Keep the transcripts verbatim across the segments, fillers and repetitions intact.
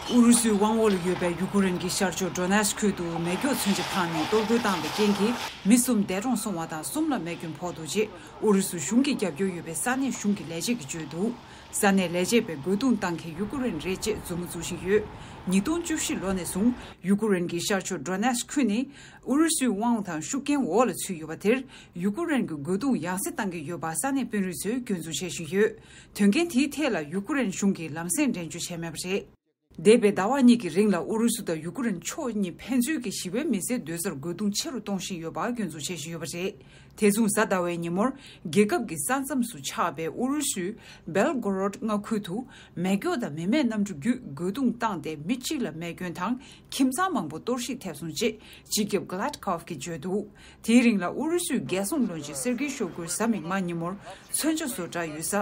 ཨུ་རུ་སུའི་དབང་འོག་ལ་ཡོད་པའི་ཡུ་ཀེ་རེན་གྱི་ཤར་ཕྱོགས་ཌོ་ནེ་སི་ཁུལ་དུ་མེ་སྒྱོགས་མཚོན་ཆ་འཕངས་ནས་གཏོར་རྒོལ་བཏང་བའི་རྐྱེན་གྱིས་མི་གསུམ་འདས་གྲོངས་སོང་བ་དང་གསུམ་ལ་རྨས་སྐྱོན་ཕོག་འདུག་ཅེས་ཨུ་རུ་སུ་གཞུང་གིས་རྒྱབ་སྐྱོར་ཡོད་པའི་ས་གནས་གཞུང་གི་ལས་བྱེད་ཀྱིས་བརྗོད་འདུག་ས་གནས་ལས་བྱེད་པས་རྒོལ་རྡུང་བཏང་མཁན་ཡུ་ཀེ་རེན་རེད་ཅེས་མཛུབ་མོ་འཛུགས་བཞིན་ཡོད། ཉིས་སྟོང་བཅུ་བཞི་ལོ་ནས་བཟུང་ཡུ་ཀེ་རེན་གྱི་ཤར་ཕྱོགས་ཌོ་ནེ་སི་ཁུལ་ནི་ཨུ་རུ་སུའི་དབང་དང་ཤུགས་རྐྱེན་འོག་ལ་ཚུད་ཡོད་པ་དེར་ཡུ་ཀེ་རེན་གྱི་རྒོལ་རྡུང་ཡང་སེ་བཏང་གི་ཡོད་པ་ས་གནས་དཔོན་རིགས་ཚོས་སྐྱོན་འཛུགས་བྱེད་བཞིན་ཡོད། དོན་རྐྱེན་དེའི་ཐད་ལ་ཡུ་ཀེ་རེན་གཞུང་གིས་ལམ་སེང་འགྲེལ་བརྗོད་བྱས་མེད་པ་རེད། འདས་པའི་ཟླ་བ་གཉིས་ཀྱི་རིང་ལ་ཨུ་རུ་སུ་དང་ཡུ་ཀེ་རེན་ཕྱོགས་གཉིས་ཕན་ཚུན་གྱི་ཞི་བའི་མི་སེར་སྡོད་སར་རྒོལ་རྡུང་ཆེ་རུ་གཏོང་བཞིན་ཡོད་པ་སྐྱོན་འཛུགས་བྱེད་བཞིན་ཡོད་པ་རེད། དེ་མཚུངས་གཟའ་ཟླ་བའི་ཉིན་མོར་རྒྱལ་ཁབ་ཀྱི་ས་མཚམས་སུ་ཆགས་པའི་ཨུ་རུ་སུའི་སྦེལ་གོ་རོད་མངའ་ཁུལ་དུ་མེ་སྒྱོགས་དང་མི་མེད་གནམ་གྲུ་བརྒྱུད་རྒོལ་རྡུང་བཏང་སྟེ་མི་གཅིག་ལ་རྨས་སྐྱོན་དང་ཁྱིམ་ཚང་མང་པོ་གཏོར་བཤིག་ཐེབས་སོང་ཅེས་སྤྱི་ཁྱབ་གྷ་ལད་ཁོབ་ཀྱིས་བརྗོད་འདུག་དེའི་རིང་ལ་ཨུ་རུ་སུའི་རྒྱལ་སྲུང་བློན་ཆེན་སེར་གྱི་ཤོག་གུས་གཟའ་མིག་དམར་ཉིན་མོར་མཚོན་ཆ་བཟོ་གྲྭ་ཡོད་ས་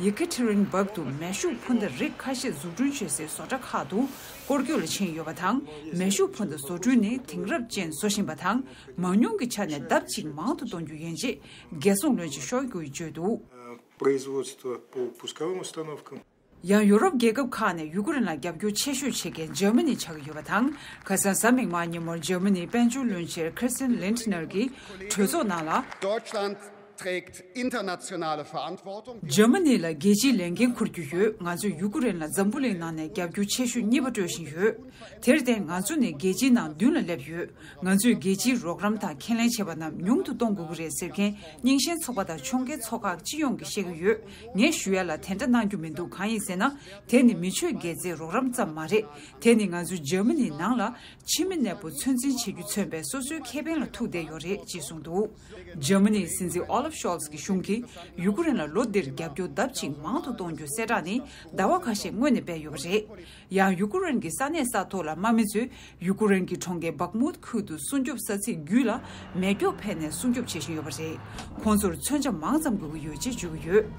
ཡེ་ཀེ་ཐེ་རིན་སྦག་ཏུ་མེ་ཤུགས་འཕུར་མདའ་རིགས་ཁ་ཤས་འཛུགས་སྐྲུན་བྱེད་སའི་བཟོ་གྲྭ་ཁག་ཏུ་སྐོར་སྐྱོད་ལ་ཕྱིན་ཡོད་པ་དང་། མེ་ཤུགས་འཕུར་མདའ་བཟོ་སྐྲུན་ནི་དེང་རབས་ཅན་བཟོ་བཞིན་པ་དང་། མང་ཉུང་གི་ཆ་ནས་ལྡབ་གཅིག་མང་དུ་གཏོང་རྒྱུ་ཡིན་ཅེས་རྒྱལ་སྲུང་བློན་ཆེན་ཤོ་ཡི་གུས་བརྗོད་འདུག Э, производство по пусковым установкам. ཡང་ཡུ་རོབ་རྒྱལ་ཁབ་ཁག་ནས་ཡུ་ཀེ་རེན་ལ་རྒྱབ་སྐྱོར་ཆེ་ཤོས་བྱེད་མཁན་འཇར་མ་ནི་ཆགས་ཀྱི་ཡོད་པ་དང་། ཁ་སང་གཟའ་མིག་དམར་ཉིན་མོར་འཇར་མ་ནིའི་དཔལ་འབྱོར་བློན་ཆེན་Christian Lindner གྱིས་གྲོས་ཚོགས་ནང་ལ། Deutschland trägt internationale Verantwortung. འཇར་མ་ནི་ལ་རྒྱལ་སྤྱིའི་ལས་འགན་འཁུར་རྒྱུ་ཡོད། ང་ཚོས་ཡུ་ཀེ་རེན་ལ་འཛམ་བུ་གླིང་ནང་ནས་རྒྱབ་སྐྱོར་ཆེ་ཤོས་གཉིས་པ་སྤྲོད་བཞིན་ཡོད། དེར་བརྟེན་ང་ཚོ་ནི་རྒྱལ་སྤྱིའི་ནང་མདུན་ལ་སླེབས་ཡོད། ང་ཚོས་རྒྱལ་སྤྱིའི་རོགས་རམ་དང་ཁས་ལེན་བྱས་པ་རྣམས་ཉུང་དུ་གཏོང་དགོས་ཀྱི་རེད་ཟེར་མཁན་རྙིང་ཞེན་ཚོགས་པ་དང་ཕྱོགས་འགལ་ཚོགས་ཁག་སྤྱི་ཡོངས་ཀྱིས་བཤད་ཀྱི་ཡོད། ངས་ཞུ་ཡ་ལ་དེ་འདྲ་གནང་རྒྱུ་མི་འདུག་གང་ཡིན་ཟེར་ན། དེ་ནི་མི་ཆོས་འགལ་རྩའི་རོགས་རམ་ཙམ་མ་རེད། དེ་ནི་ང་ཚོ་འཇར་མ་ནིའི་ནང་ལ་ཕྱི་མི་གནས་སྤོ་ཚོད་འཛིན་བྱེད་རྒྱུ་མཚོན་པའི་སོ་སོའི་ཁེ་ཕན་ལ་ཐུག་བསྡད་ཡོད་རེད་ཅེས་གསུངས་འདུག་འཇར་མ་ནིའི་སྲིད་འཛིན་ཨོ་ལབ་ཤོལ་ཚ་གི་གཞུང་གིས་ཡུ་ཀེ་རེན་ལ་ལོ་འདིར་རྒྱབ་སྐྱོར་ལྡབ་གཅིག་མང་དུ་གཏོང་རྒྱུའི་གསལ་བསྒྲགས་ནི་ཟླ་བ་ཁ་ཤས་སྔོན་ནས་སྤེལ་ཡོད་པ་རེད། ཡང་ཡུ་ཀེ་རེན་གྱི་ས་གནས་ས་ཐོག་ལ་དམག་མི་ཚོས་ཡུ་ཀེ་རེན་གྱི་གྲོང་ཁྱེར་བག་མུད་ཁུལ་དུ་སྲུང་སྐྱོབ་ས་ཚིགས་བརྒྱུད་ལ་མེ་སྒྱོགས་འཕེན་ནས་སྲུང་སྐྱོབ་བྱེད་བཞིན་ཡོད་པ་རེད། ཁོང་ཚོར་མཚོན་ཆ་མང་ཙམ་དགོས་ཀྱི་ཡོད་ཅེས་བརྗོད་ཀྱི་ཡོད།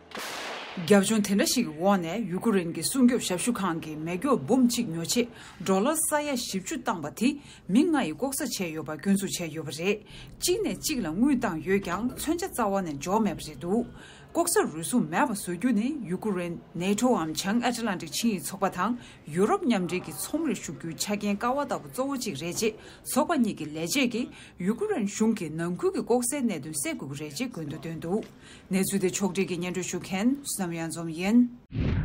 རྒྱབ་ལྗོངས་དེ་འདྲ་ཞིག་གི་འོག་ནས་ཡུ་ཀེ་རེན་གྱི་སྲུང་སྐྱོབ་ཞབས་ཞུ་ཁང་གིས་མེ་སྒྱོགས་འབུམ་གཅིག་ཉོ་ཆེད་ཌོ་ལར་ས་ཡ་བཞི་བཅུ་བཏང་པ་དེ་མི་ལྔ་ཡིས་ལྐོག་ཟ་བྱས་ཡོད་པ་སྐྱོན་འཛུགས་བྱས་ཡོད་པ་རེད། གཅིག་ནས་གཅིག་ལ་དངུལ་བཏང་ཡོད་ཀྱང་མཚོན་ཆ་རྩ་བ་ནས་འབྱོར་མེད་པ་རེད་འདུག་ལྐོག་ཟ་རུལ་སུངས་མེད་པ་བཟོ་རྒྱུ་ནི་ཡུ་ཀེ་རེན་ནེ་ཊོའམ་བྱང་ཨེཊ་ལན་ཊིག་ཆིངས་ཡིག་ཚོགས་པ་དང་ཡུ་རོབ་མཉམ་འབྲེལ་གྱི་ཚོང་རའི་ཤུགས་རྒྱུའི་ཆ་རྐྱེན་ཀ་བ་ལྟ་བུ་གཙོ་བོ་གཅིག་རེད་ཅེས་ཚོགས་པ་གཉིས་ཀྱི་ལས་བྱེད་ཀྱིས་ཡུ་ཀེ་རེན་གཞུང་གིས་ནང་ཁུལ་གྱི་ལྐོག་ཟའི་གནད་དོན་སེལ་དགོས་ཀྱི་རེད་ཅེས་སྐུལ་འདེད་བཏོན་འདུག་གནས་ཚུལ་དེ་ཕྱོགས་སྒྲིག་གིས་སྙན་སྒྲོན་ཞུ་མཁན་བསོད་ནམས་གཡང་འཛོམས་ཡིན།